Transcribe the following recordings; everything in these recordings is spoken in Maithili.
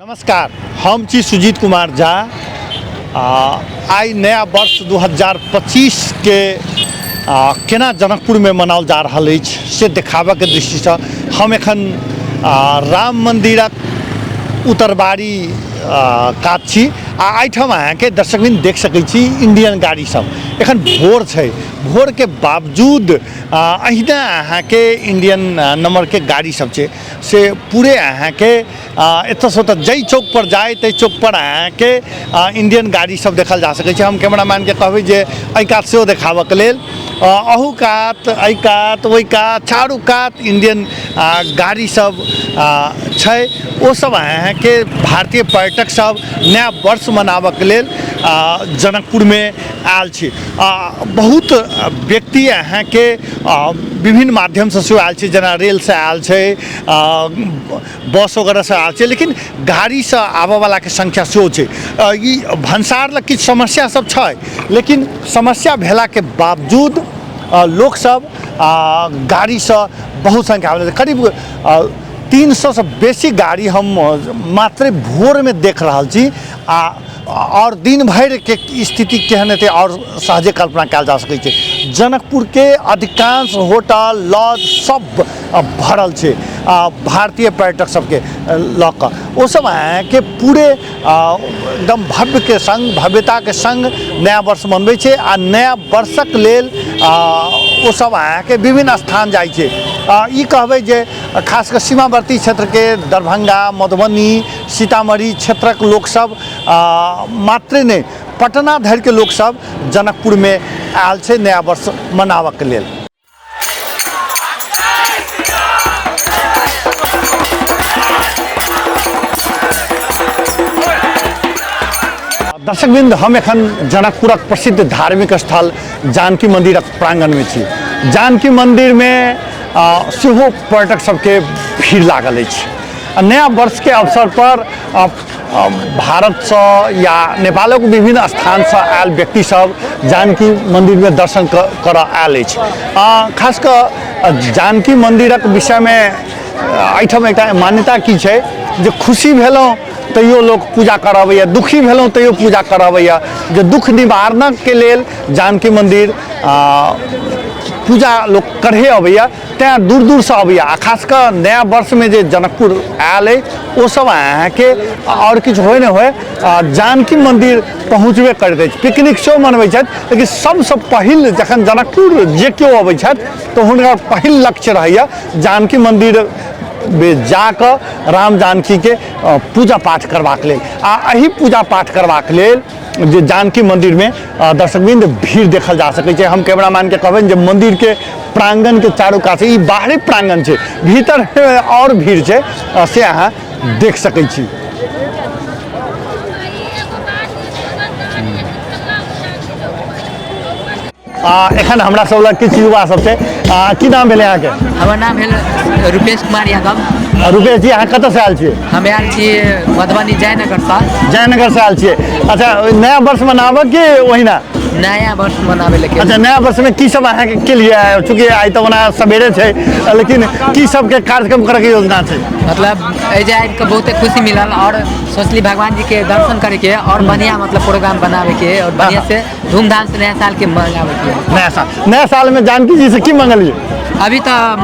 नमस्कार, हम छी सुजीत कुमार झा। आइ नया वर्ष 2025 के केना जनकपुरमे मनाओल जा रहल अछि से देखाबऽके दृष्टिसँ हम एखन राम मन्दिरक उतरबारी कात छी आ एहिठाम अहाँके दर्शकवृन्द देख सकै छी इंडियन गाड़ी सब। एखन भोर छै, भोरके बावजूद अहिना अहाँके इंडियन नंबरके गाड़ी सब छै से पूरे अहाँके एतऽसँ ओतऽ जाहि चौकपर जाइ ताहि चौकपर अहाँके इंडियन गाड़ी सब देखल जा सकै छै। हम कैमरामैनके कहबै जे एहि कात सेहो देखाबऽके लेल, अहू कात, एहि कात, ओहि कात, चारू कात इंडियन गाड़ी सब छै। ओ सब अहाँके भारतीय पर्यटक सब नया वर्ष मनाबऽके लेल जनकपुरमे आयल छी। बहुत व्यक्ति अहाँके विभिन्न माध्यमसँ सेहो आयल छै, जेना रेलसँ आयल छै, बस वगैरहसँ आयल छै, लेकिन गाड़ीसँ आबऽवलाके संख्या सेहो छै। ई भन्सार लग किछु समस्या सब छै, लेकिन समस्या भेलाके बावजूद लोकसब गाड़ीसँ बहुत संख्या आबै छै। करीब 300सँ बेसी गाड़ी हम मात्र भोरमे देख रहल छी आ आओर दिन भरिके स्थिति केहन हेतै आओर सहजे कल्पना कयल जा सकै छै। जनकपुरके अधिकांश होटल लॉज सब भरल छै भारतीय पर्यटक सबके लऽ कऽ। ओसब अहाँके पूरे एकदम भव्यके सङ्ग, भव्यताके सङ्ग नया वर्ष मनबै छै आ नया वर्षक लेल ओसब अहाँके विभिन्न स्थान जाइ छै। ई कहबै जे खास कऽ सीमावर्ती क्षेत्रके दरभंगा, मधुबनी, सीतामढ़ी क्षेत्रक लोकसब मात्रे नहि, पटना धरिके लोकसब जनकपुरमे आयल छै नया वर्ष मनाबऽके लेल। दर्शकवृन्द, हम एखन जनकपुरक प्रसिद्ध धार्मिक स्थल जानकी मन्दिरक प्राङ्गणमे छी। जानकी मन्दिरमे सेहो पर्यटक सबके भीड़ लागल अछि। नया वर्षके अवसर पर भारतसँ या नेपालक विभिन्न स्थानसँ आयल व्यक्ति सब जानकी मन्दिरमे दर्शन करऽ आयल अछि। खास कऽ जानकी मन्दिरक विषयमे एहिठाम एकटा मान्यता की छै जे खुशी भेलहुँ तैयो लोक पूजा करऽ अबैए, दुखी भेलहुँ तैयो पूजा करऽ अबैए, जे दुख निवारणके लेल जानकी मन्दिर पूजा लोक करहे अबैए, तैँ दूर दूरसँ अबैए। आ खास कऽ नया वर्षमे जे जनकपुर आयल अइ ओसब अहाँके आओर किछु होइ नहि होइ जानकी मन्दिर पहुँचबे करैत अछि। पिकनिक सेहो मनबै छथि, लेकिन सबसँ पहिल जखन जनकपुर जे केओ अबै छथि तऽ हुनकर पहिल लक्ष्य रहैए जानकी मन्दिर जाकऽ राम जानकीके पूजा पाठ करबाक लेल। आ एहि पूजा पाठ करबाक लेल जे जानकी मन्दिरमे दर्शकवृन्द भीड़ देखल जा सकै छै। हम कैमरामैनके कहबनि जे मन्दिरके प्राङ्गणके चारू कात ई बाहरी प्राङ्गण छै, भीतर आओर भीड़ छै, से अहाँ देख सकै छी। एखन हमरा सब लग किछु युवा सब छै। की नाम भेलै अहाँके? हमर नाम भेल रुपेश कुमार यादव। रुपेश जी, अहाँ कतऽसँ आयल छियै? हम आयल छी मधुबनी जयनगरसँ। जयनगरसँ आयल छियै। अच्छा, नया वर्ष मनाबऽ कि ओहिना? नया वर्ष मनाबै लए। अच्छा, नया वर्षमे की सब अहाँके केलियै? चूँकि आइ तऽ ओना सवेरे छै, लेकिन की सबके कार्यक्रम करैके योजना छै? मतलब एहि जे आबि कऽ बहुते खुशी मिलल आओर सोचली भगवान जी के दर्शन करैके आओर बढ़िआँ मतलब प्रोग्राम बनाबैके आओर बढ़िआँ से धूमधाम से नया साल के मनाबै के। नया साल, नया साल में जानकी जी से की मंगलिए? अभी तऽ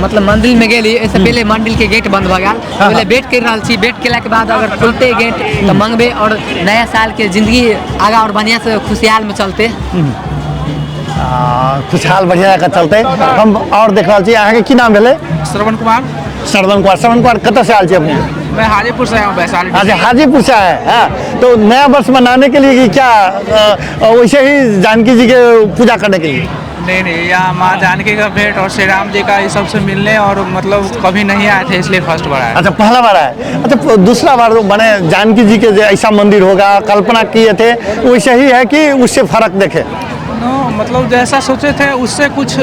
मतलब मंदिर में गेली, एहिसँ पहिले मंदिर के गेट बंद भऽ गेल, पहिले वेट कर रहल छी। वेट केला के बाद अगर खुलते गेट तऽ मंगबे और नया साल के जिंदगी आगा और बढ़िया से खुशहाल में चलते। खुशहाल बढ़िया जकाँ चलते। हम और देख रहल छी, अहाँके की नाम भेलै? श्रवण कुमार। श्रवण कुमार, श्रवण कुमार कतऽ से आयल छी अपने? मैं हाजीपुर से आया हूँ, वैशाली। अच्छा, हाजीपुर से आए हैं। हाँ, तो नया वर्ष मनाने के लिए क्या वैसे ही जानकी जी के पूजा करने के लिए? नहीं नहीं, यहाँ माँ जानकी का भेंट और श्री राम जी का ये सब से मिलने और मतलब कभी नहीं आए थे इसलिए फर्स्ट बार आए। अच्छा, पहला बार आए। अच्छा, दूसरा बार माने जानकी जी के जो ऐसा मंदिर होगा कल्पना किए थे वैसे ही है कि उससे फर्क देखे? नो, मतलब जैसा सोचे थे उससे कुछ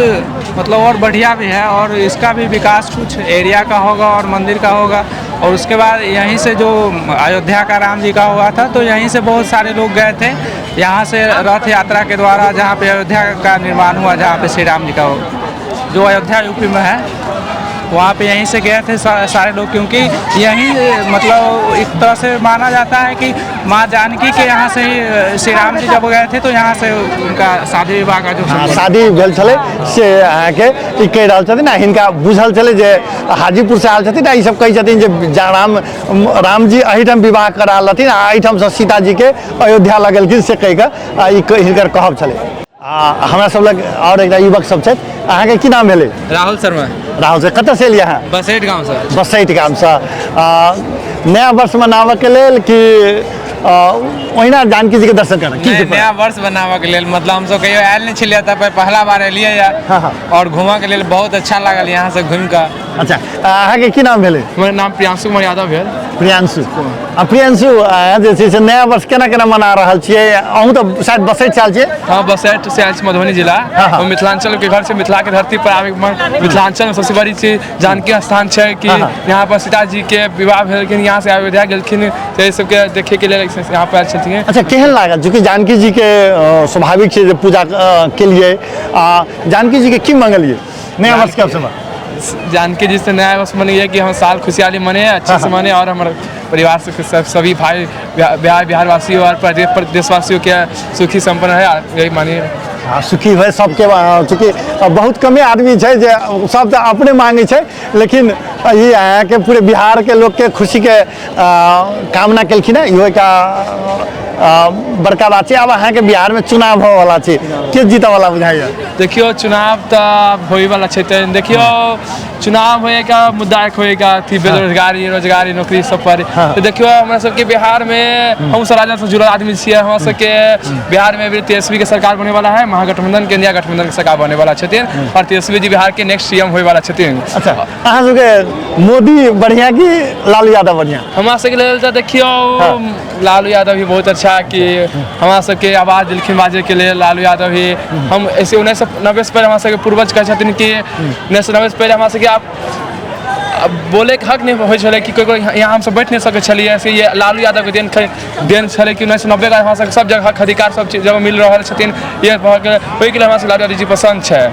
मतलब और बढ़िया भी है और इसका भी विकास कुछ एरिया का होगा और मंदिर का होगा। और उसके बाद यहीं से जो अयोध्या का राम जी का हुआ था तो यहीं से बहुत सारे लोग गए थे, यहाँ से रथ यात्रा के द्वारा जहाँ पे अयोध्या का निर्माण हुआ, जहाँ पे श्री राम जी का जो अयोध्या यूपी में है, वहाँ पे यहीं से गए थे सारे लोग, क्योंकि यहीं मतलब एक तरह से माना जाता है कि माँ जानकी के यहाँ से ही श्री राम जी जब गए थे तो यहाँ से उनका शादी विवाह का जो हाँ, शादी भेल छलै से अहाँके ई कहि रहल छथिन आ हिनका बुझल छलै जे हाजीपुरसँ आयल छथिन आ ई सब कहै छथिन जे जा राम रामजी एहिठाम विवाह करा लेथिन आ एहिठामसँ सीताजीके अयोध्या लऽ गेलखिन से कहि कऽ आ ई हिनकर कहब छलै। आ हमरा सब लग आओर एकटा युवक सब छथि। अहाँके की नाम भेलै? राहुल शर्मा। राहुल सर, कतऽसँ एलियै अहाँ? बसैठ गाँवसँ। बसैठ गामसँ। नया वर्ष मनाबऽके लेल कि ओहिना जानकी जीके दर्शन करऽ? की नया वर्ष मनाबऽके लेल, मतलब हमसब कहियो आयल नहि छलियै तऽ पहला बार एलियै हाँ, हाँ। और घूमऽके लेल बहुत अच्छा लागल यहाँ से घूमि कऽ। अच्छा, अहाँके की नाम भेलै? हमर नाम प्रियांशु कुमार यादव भेल। प्रियांशु, आ प्रियांशु अहाँ जे छै से नया वर्ष केना केना मना रहल छियै? अहूँ तऽ शायद बसैठ से आयल छियै? हाँ, बसैठ से आयल छी, मधुबनी जिला। हाँ, हाँ। हम मिथिलांचल के घर से मिथिला के धरती पर आबे के मिथिलांचल में सबसे बड़ी चीज जानकी स्थान छै कि हाँ, हाँ। यहाँ पर सीता जी के विवाह भेलखिन, यहाँ से अयोध्या गेलखिन, तऽ एहि सबके देखे के लेल यहाँ पर आयल छथिन। अच्छा, केहन लागल? चूँकि जानकी जी के स्वाभाविक छै जे पूजा केलियै, आ जानकी जी के की मंगलियै नया वर्ष के अवसर पर? जानकी जी से नया वर्ष मनिए कि हम साल खुशहाली मने, अच्छे से मने और हमारे परिवार से सब सभी भाई बिहार बिहारवासियों और प्रदेशवासियों के सुखी संपन्न है, यही मानिए। हाँ, सुखी है सबके। चूँकि बहुत कमे आदमी छै जे सब तऽ अपने मांगै छै, लेकिन ई अहाँके पूरे बिहार के लोक के खुशी के कामना केलखिन हँ, इहो एकटा बड़का बात छै। आब अहाँके बिहार में चुनाव होवला छै, के जीतऽवला बुझाइए? देखियौ चुनाव तऽ होइवला छै, तऽ देखियौ चुनाव होइके मुद्दा एक होइके अथी बेरोजगारी रोजगारी नौकरी सब पर। तऽ देखियौ हमरा सबके बिहार में हम सब राजद से जुड़ल आदमी छियै, हमरा सबके बिहार में भी तेजस्वी के सरकार बने वाला है, महागठबंधन के इंडिया गठबंधन के सरकार बने वाला छथिन और तेजस्वी जी बिहार के नेक्स्ट सीएम होय वाला छथिन। अच्छा, अहाँ सबके मोदी बढ़िया कि लालू यादव बढ़िया? हमरा सबके लेल तऽ देखियौ लालू यादव भी बहुत अच्छा कि हमरा सबके आवाज देलखिन बाजे के लेल लालू यादव ही। हम ऐसे 1990 से पहले हमरा सबके पूर्वज कहै छथिन कि 1990 से पहले हमरा सबके आप बोले के हक नहीं होइ छलै कि कोइ कोइ यहाँ हमसब बैठ नहि सकै छलियै। ऐसे ये लालू यादव के देन छलै कि 1990 के हमरा सबके सब जगह हक अधिकार सब चीज जगह मिल रहल छथिन, ये भऽ गेल, ओहिके लेल हमरा सबके लालू यादव जी पसन्द छै।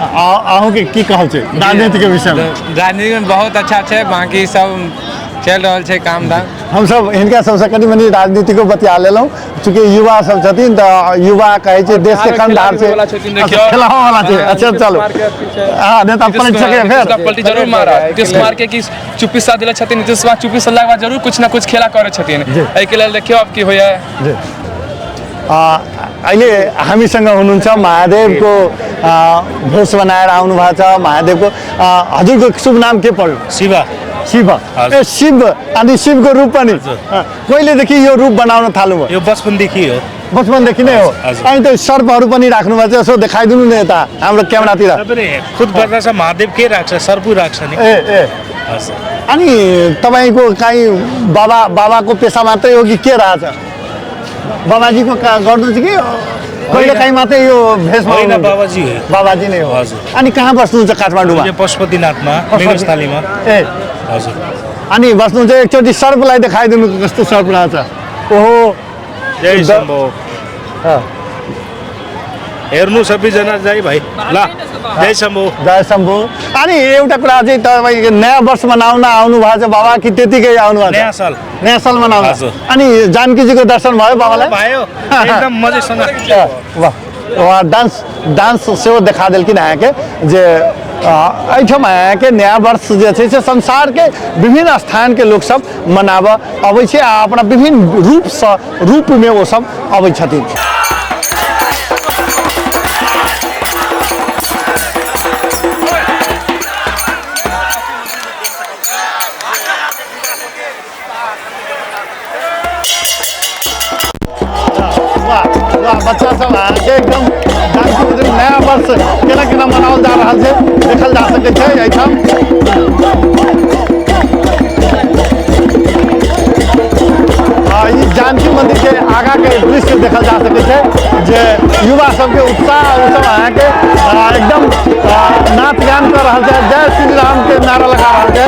अहूँके की कहब छै राजनीति के विषय में? राजनीति में बहुत अच्छा छै, बाकी सब चलि रहल छै काम धाम। हमसब हिनका सबसँ कनि मनि राजनीतिको बतिया लेलहुँ, चूँकि युवा सब छथिन तऽ युवा कहै छै देश के कंधार छै। देखियौ। खेलावला छै। अच्छा चलू, हाँ, नहीं तऽ पलटि सकैए फेर। पलटी जरूर मारा नीतीश कुमार के कि चुप्पी साध देले छथिन नीतीश कुमार, चुप्पी साधलाके बाद जरूर कुछ ना कुछ खेला करै छथिन, एहिके लेल देखियौ अब की होइए। जी। अहिले हामीसँग हुनुहुन्छ महादेवको भेष बनाएर आउनु भएको छ महादेवको। हजुरको शुभ नाम के पर्यो? शिव। शिव। ए शिव, अनि शिवको रूप पनि कहिलेदेखि यो रूप बनाउन थाल्नुभयो? यो बचपनदेखि हो। बचपनदेखि नै हो? हजुर। अनि त्यो सर्पहरू पनि राख्नु भएको छ, यसो देखाइदिनु न यता हाम्रो क्यामेरातिर। तपाईँले खुद गर्दा चाहिँ महादेव के राख्छ? सर्पु राख्छ नि। ए ए। हजुर। अनि तपाईँको काहीँ बाबाको पेसा मात्रै हो कि के रहेछ? बाबाजीको गर्नुहुन्छ कि कहिले काहीँ मात्रै यो भेषमा होइन, आउनुहुन्छ? बाबाजी हो। बाबाजी नै हो। हजुर। अनि कहाँ बस्नुहुन्छ काठमाडौँमा? यो पशुपतिनाथमा, पशुपति- मेघस्थलीमा। ए। हजुर। अनि बस्नुहुन्छ, एकचोटि सर्पलाई देखाइदिनु कस्तो सर्प रहेछ। ओहो। जय शम्भो। हेर्नु सबैजना जय भाइ। ल जय शम्भो। जय शम्भो। अनि एउटा कुरा चाहिँ तपाईँ नयाँ वर्ष मनाउन आउनु भएको छ बाबा कि त्यतिकै आउनु भएको छ? नयाँ साल। नयाँ साल मनाउन। हजुर। अनि जानकीजीको दर्शन भयो बाबालाई? भयो, एकदम मजैसँग। वाह वाह, डांस सेहो देखा देलखिन अहाँके जे एहिठाम अहाँके नया वर्ष जे छै से संसारके विभिन्न स्थानके लोकसब मनाबऽ अबै छै आ अपना विभिन्न रूपसँ रूपमे ओसब अबै छथिन। वाह वाह, बच्चा सब अहाँके एकदम जानकी मंदिर नया वर्ष केना केना मनाओल जा रहल छै देखल जा सकै छै एहिठाम। ई जानकी मंदिर के आगा के दृश्य देखल जा सकै छै जे युवा सबके उत्साह ओ सब अहाँके एकदम नाच गान कर रहल छै, जय श्री राम के नारा लगा रहल छै।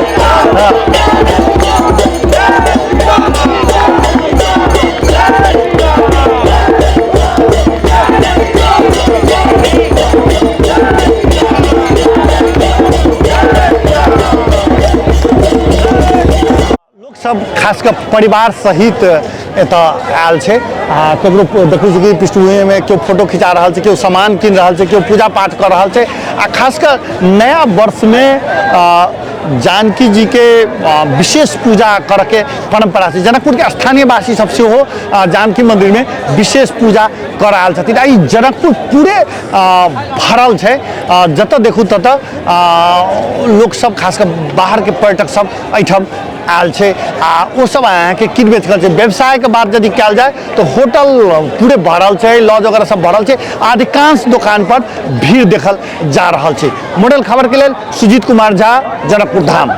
सब खास कऽ परिवार सहित एतऽ आयल छै। आ ककरो देखै छी कि पृष्ठभूमिमे केओ फोटो खिचा रहल छै, केओ सामान कीन रहल छै, केओ पूजा पाठ कऽ रहल छै। आ खास कऽ नया वर्षमे जानकी जीके विशेष पूजा करऽके परम्परा छै। जनकपुरके स्थानीयवासी सब सेहो जानकी मन्दिरमे विशेष पूजा करऽ आयल छथिन। आ ई जनकपुर पूरे भरल छै, जतऽ देखू ततऽ लोकसब, खास कऽ बाहरके पर्यटक सब एहिठाम आयल छै आ ओ सब अहाँके कीन बेच रहल छै। व्यवसायके बात यदि कयल जाय तऽ होटल पूरे भरल छै, लॉज वगैरह सब भरल छै, अधिकांश दोकान पर भीड़ देखल जा रहल छै। मॉडल खबर के लेल सुजीत कुमार झा, जनकपुर धाम।